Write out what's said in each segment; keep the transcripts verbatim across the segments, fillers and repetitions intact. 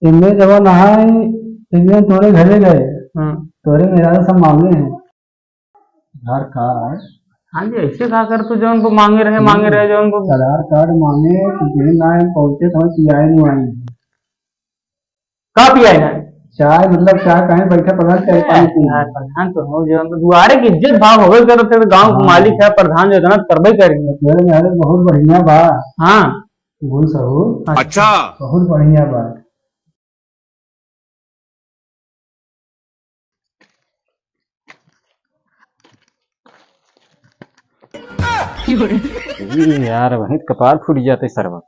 इनमें जब नहाए, इनमें तोरे घरे गए, हम्म। तोरे मेहरारू सब मांगे हैं। आधार कार्ड। हाँ जी, ऐसे का कर तू जौन को मांगे रहे, मांगे रहे, जौन को आधार कार्ड मांगे, तू कहीं ना आए, पहुंचे तो हम पियाए नहीं आए। का पियाए ना? चाय, मतलब, चाय कहीं बैठे प्रधान, चाय पानी पी। यार, प्रधान तो हो, जौन को दुआरे की इज्जत भाव होवे करत है, तो गांव के हाँ। मालिक है, प्रधान जो इतना करबे करेंगे। मेरे, मेरे बहुत बढ़िया बा। हाँ। गुण सहूर। अच्छा। बहुत बढ़िया बा। ई यार, वहीं कपार फूट जाते सरवा।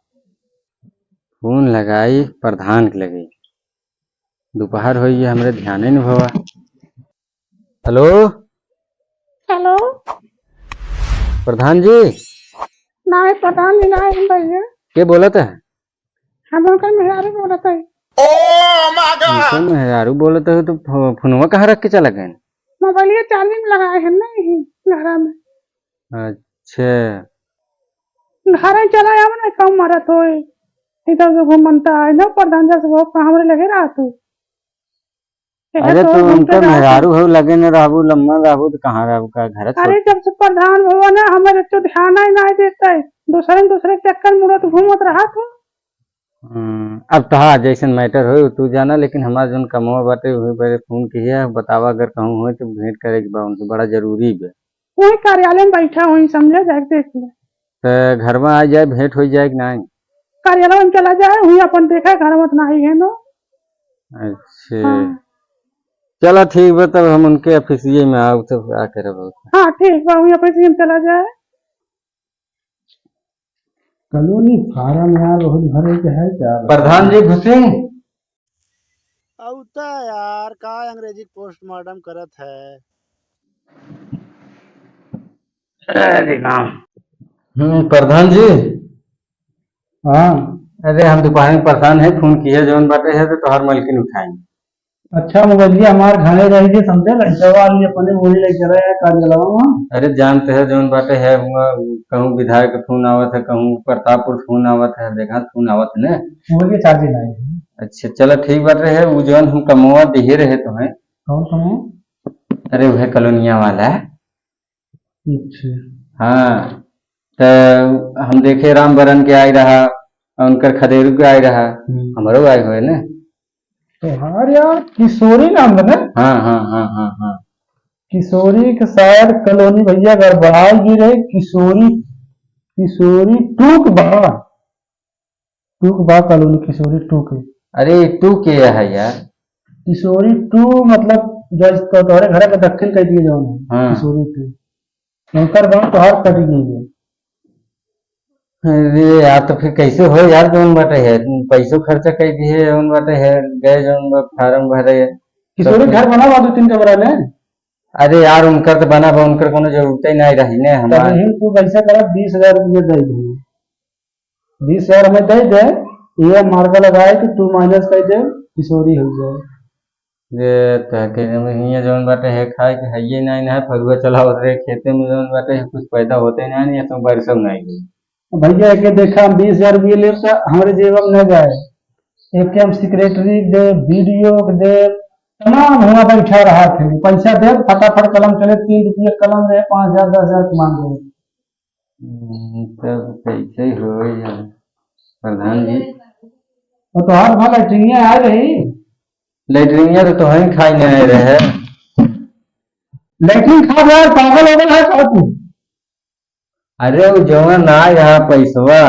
फोन लगाई, प्रधान के लगे। दोपहर होई, ये हमरे ध्यान ही नहीं भवा। हेलो। हेलो। प्रधान जी। नहीं, प्रधान जी नहीं भैया। के बोलत है? हम उनकर मेहरारू बोलत है। उनकर मेहरारू बोलत है तो फो-, फोनवा कहाँ रख के चला गए? मोबाइलिया चार्जिंग में लगाए हैं ना, यही घरा में। अच्छा। घर ही चला आवे ना, कम मरत होए। इधर उधर घूमता है ना, प्रधान जैसे वो हमरे लगे रहा तू। अरे तो उनकर मेहरारू हो, लगे न रहबू, लम्मा रहबू तो कहाँ रहबू का घर? अरे जब से प्रधान भवन है, हमारे तो ध्यान ही नहीं देता है, दूसरे न दूसरे चक्कर मुड़त घूमत रहा तू। हम्म, अब तो हाँ, जैसन मैटर होई तू जाना, लेकिन हमार जौन कमवा बाटे वही बरे फोन किया, बतावा अगर कहूँ होई तो भेंट करे के बा उनसे, बड़ा जरूरी बा। वही कार्यालय में बैठा हुई, समझे, जाके देख ले। तो घर में आ जाए, भेंट हो जाए कि नहीं? कार्यालय में चला जाए, वही अपन देखा, घर में तो नहीं है नो। अच्छा। हाँ। चला ठीक बा, तब हम उनके ऑफिसिये में आओ, तब आके रहो। हाँ, ठीक बा, वही ऑफिसिये में चला जाए। कॉलोनी फार्म यार बहुत भरे के है क्या? प्रधान जी घुसी। औता यार, का अंग्रेजी पोस्टमार्टम करत है? अरे राम। हम्म, प्रधान जी। हाँ। अरे हम दोपहर में परेशान है, फोन किया जौन बाटे है तो तोहार मलकिन उठाई। अच्छा, मोबाइलिया हमार घरे रही के समझे, लड़कवा वाली अपने बोली लेके रहे हैं, का जलवा में। अरे जानते हैं जौन बाटे है, हुआ कहूँ विधायक के फोन आवत है, कहूँ प्रतापपुर फोन आवत है, देखा फोन आवत है ना। मोबाइलिया चार्जिंग नहीं है। अच्छा, चलो ठीक बात रहे, वो जौन हम कमवा दिहे रहे तुम्हें। कौन कमवा? अरे वह कॉलोनिया वाला है। अच्छा। हाँ, तो हम देखे रामबरन के आए रहा, उनकर खदेरू के आए रहा, हम्म। हमरो आए हुए ना। तोहार यार किशोरी नाम है ना? हाँ, हाँ, हाँ, हाँ, हाँ। किशोरी के शायद कॉलोनी भैया गड़बड़ाई गई रहे, किशोरी, किशोरी टू के बा, टू के बा कॉलोनी किशोरी टू के। अरे टू के है यार? किशोरी टू मतलब जो तो तोहरे घर के दक्षिण कह दिए जौन है, हाँ। किशोरी टू। उनकर बा तोहार कट गई है। अरे यार, तो फिर कैसे हो यार, जौन बाटे है, पैसो खर्चा कर दिए, जौन बाटे है, गए जौन बा-, फार्म भरे। किशोरी तो घर बना हुआ दो तीन कमरा में। अरे यार, उनकर तो बना बा, उनकर कोनो जरूरत ही नहीं रही ने तब हमार। यही तू पैसा करा, बीस हजार रुपये दे दे, बीस हजार हमें दे दे, ये मार्का लगाए तो टू माइनस कर दे, किशोरी हो जाए। जे तहके हियाँ जौन बाटे है खाए के हइये नाहीं ना, फरुआ चलावत रहे खेते में जौन बाटे है, कुछ पैदा होते नाहीं, ये तो बारिश नाहीं हुई। तो भैया के देखा, हम बीस हजार रुपये लेब तो हमारे जेब में न जाए, एक के हम सेक्रेटरी के दे, बीडीओ के दे, तमाम हुआ बैठा रहा थे, पैसा दे, फटाफट कलम चले, तीन रुपये कलम रहे, पाँच हजार, दस हजार के मांग रहे। हम्म, तब कैसे होई यार, प्रधान जी? और तोहार वहाँ लैट्रिनिया आ रही? लैट्रिनिया तो तोहई खाई नहीं रहे। लैट्रिन खा यार, पागल हो गया है का तू? अरे, वो जवन ना यहाँ पैसवा।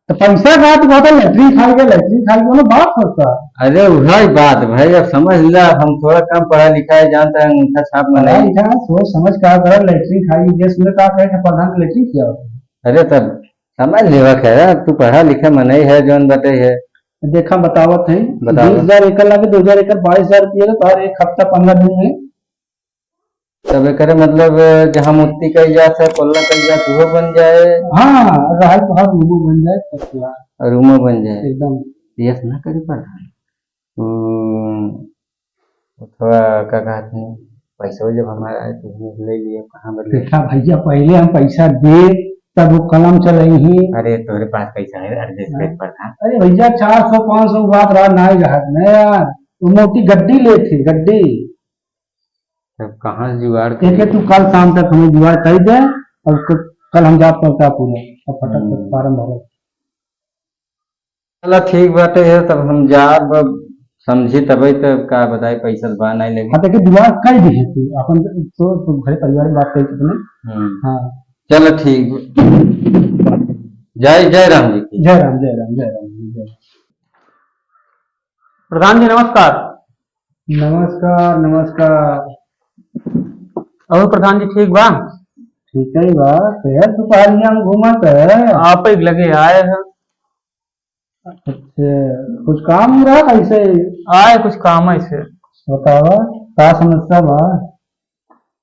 तो पैसा का तू कहता, लैट्रिन खाई गया, लैट्रिन खाई गया, बात होता। अरे, वही बात भाई, अब समझ ला, हम थोड़ा कम पढ़ा लिखा है, जानता है, अंगूठा छाप में पढ़ा नहीं। लिखा, सोच समझ का करा, लैट्रिन खाई गया, सुने का कहे कि प्रधान के लैट्रिन किया होता है। अरे, तब समझ लेवा खैर, तू पढ़ा लिखा मनई है, जौन बाटे है। देखा, बतावत है, बतावा। बीस हजार एकड़ लागे, दो हजार एकड़, बाईस हजार रुपया, तो हर एक हफ्ता, पन्द्रह दिन में। तब एकरे मतलब, जहाँ मुत्ती कई जात है, कोल्ला कई जात, उहो बन जाए। हाँ, रहे तो हर रूमो बन जाए, तब क्या? और रूमो बन जाए। एकदम। यस ना करे पर। हम्म। वो थोड़ा का कहत हैं, पैसो जब हमारा आए तो हम ले लिए, कहाँ बदले? देखा भैया, पहले हम पैसा दे, तब वो कलम चलइहीं। अरे, तोहरे पास पैसा है, adjust हाँ। कर प्रधान। अरे भइया, चार सौ पाँच सौ बात रहा, नाहीं रहत न यार, वो मोटी गड्डी लेत ही, गड्डी। तब कहाँ से जुगाड़ एके करी? तू कल शाम तक हमें जुगाड़ कइ दे, अउर क-, कल हम जात प्रतापपुर, अब फटाक से हम्म। form भरो। चला ठीक बाटे, ये तब हम जाब, अब समझी तबे तब का बताई, पैसा बा नाहीं लगे। हाँ, देखिए, जुगाड़ कइ दिहे तू, अपन तो, तो घरे परिवार में बात कइ के तूने। हम्म। हाँ। चला ठीक बा। जय, जय राम जी की। जय राम, जय राम, जय राम, जय राम। प्रधान जी, नमस्कार। नमस्कार, नमस्कार। अउर प्रधान जी ठीक बा? ठीक ही बा। शहर दुपहरिया में घूमत है। आप ही लगे आए हैं। अच्छा, कुछ काम रहा कैसे? आए, कुछ काम है ऐसे। बतावा, का समस्या बा?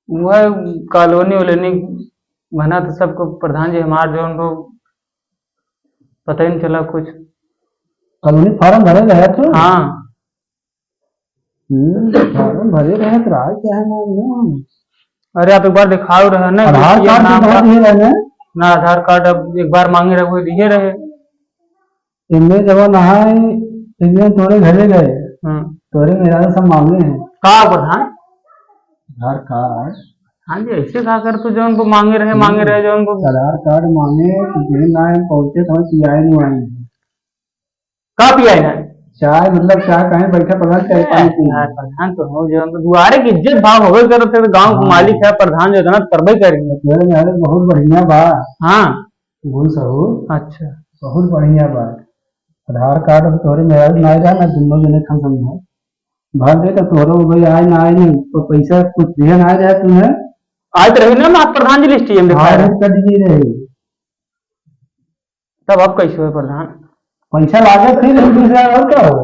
वह कॉलोनी वोलोनी बना तो सबको प्रधान जी हमार जौन को पता ही नहीं चला कुछ। कॉलोनी form भरे रहे तो? हाँ। हम्म, form भरे रहे तो राय क्या है ना, ना? अरे आप एक बार दिखाओ रहे ना, आधार ये कार्ड नाम तो का दिए रहे ना? ना, आधार कार्ड अब एक बार मांगे रहे, वो दिए रहे। इनमें जब नहाए, इनमें तोरे घरे गए, हम्म। तोरे मेहरारू सब मांगे हैं। का प्रधान? आधार कार्ड। हाँ जी, ऐसे का कर तू जौन को मांगे रहे, मांगे हम्म। रहे जौन को। आधार कार्ड मांगे, तू कहीं ना आए, पहुंचे तो हम पियाए नहीं आए। का पियाए ना? चाय, मतलब चाय कहीं बैठा प्रधान, चाय पानी पी। यार, प्रधान तो हो, जौन को दुआरे की इज्जत भाव होबे करत है, तो गांव के हाँ। मालिक है, प्रधान जो है ना, करबे करेंगे। तोरे मेहरारू बहुत बढ़िया बा। हाँ। घुस हो। अच्छा। बहुत बढ़िया बा। आधार कार्ड अब तोहरे मेहरारू ना आए रहा, ना दुनो जने खान समझा। भर दे तो तोहरो भाई आए ना आए नहीं, तो पैसा कुछ दिया ना आए रहा तुम्हें? आए तो रहे ना, आप प्रधान जी लिस्ट में हाँ, दिखाए रहे। कट गई रही। तब अब कैसे हुए प्रधान? पैसा लागे फिर हम बीस हजार और क्या हो?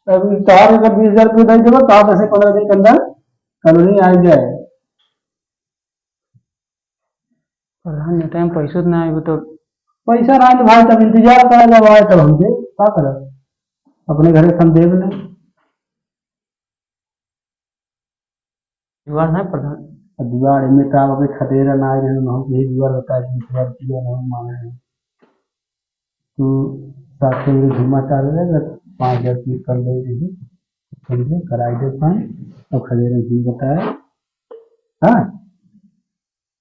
अब तार अगर बीस हजार रुपये दे देबो, तो आप ऐसे पन्द्रह दिन के अंदर कॉलोनी आ जाए। प्रधान, ये टाइम पैसो तो ना आइबो तो। पैसा ना आए तो भाई, तब इंतजार करा, जब आए तब हमसे का करब? अपने घरे से हम देब ना। जुगाड़ है प्रधान? अब जुगाड़ में तो आप अभी खदेरा ना आए रहे, हम यही जुगाड़ बता दी, जुगाड़ किया हम माने हैं। तू साथे में घुमा तारे रहे, बस पाँच हजार रुपये कर दे दीजिए, समझे, कराई दे पाए। अब खदेरा नहीं बताया, हाँ,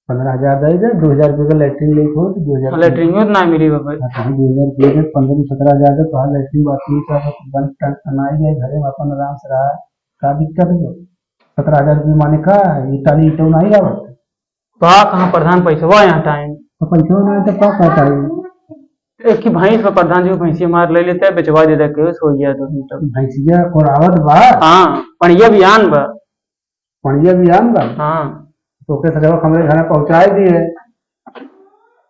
पन्द्रह हजार दे दे, दो हजार रुपये का लेटरिन लेट हो, तो दो हजार लेटरिन में ना मिली बाबा। हाँ, तो हम दो हजार रुपये के पन्द्रह में सत्रह हजार दे, तो हाँ, लेटरिन बाथरूम का बंद टंग बनाई जाए, घरे में अपन आराम से रहा, का दिक्कत है? सत्रह हजार रुपये माने का, ये टाली ईंटो नहीं आवत। बा कहाँ प्रधान पैसवा यहाँ टाइम? तो पैसवा ना आए तो का कहता है? एक ही भैंस बा प्रधान जी, भैंसिया मार ले लेते हैं, बेचवा दे दे के सो गया तो हम तब। भैंसिया कोरावत बा? हाँ, पड़िया भी आन बा। पड़िया भी आन बा? हाँ। तो ओके सजवा हमरे घर पहुँचाए दिए।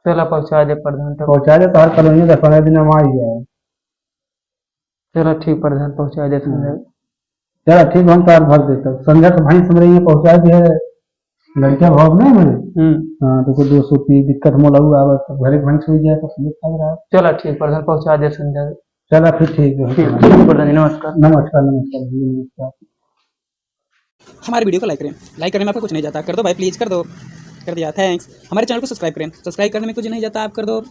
चला पहुँचा दे प्रधान तब। पहुँचा दे, तो हर कॉलोनी दस पन्द्रह दिन में आ ही जाए। चला ठीक प्रधान, पहुँचा दे संजय। चला ठीक, हम तार भर देता। संजय के भाई हमरे यहाँ पहुँचा दिए, लड़का भाव नहीं हमारे। हम्म। हाँ, तो कोई दो सौ की दिक्कत मोला हुआ, अब घरे भैंस हो जाए तो समझ खा रहा। चला ठीक प्रधान, पहुँचा दे संजय। चला फिर ठीक है। ठीक, ठीक प्रधान जी, नमस्कार। नमस्कार, नमस्कार भैया, नमस्कार। हमारे वीडियो को लाइक करें, लाइक करने में आपको कुछ नहीं जाता, कर दो भाई, प्लीज कर दो, कर दिया, थैंक्स। हमारे चैनल को सब्सक्राइब करें, सब्सक्राइब करने में कुछ नहीं जाता, आप कर दो।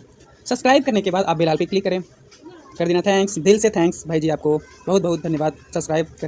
सब्सक्राइब करने के बाद आप बेल आइकन पे क्लिक करें, कर देना, थैंक्स, दिल से थैंक्स भाई जी, आपको बहुत बहुत धन्यवाद सब्सक्राइब करने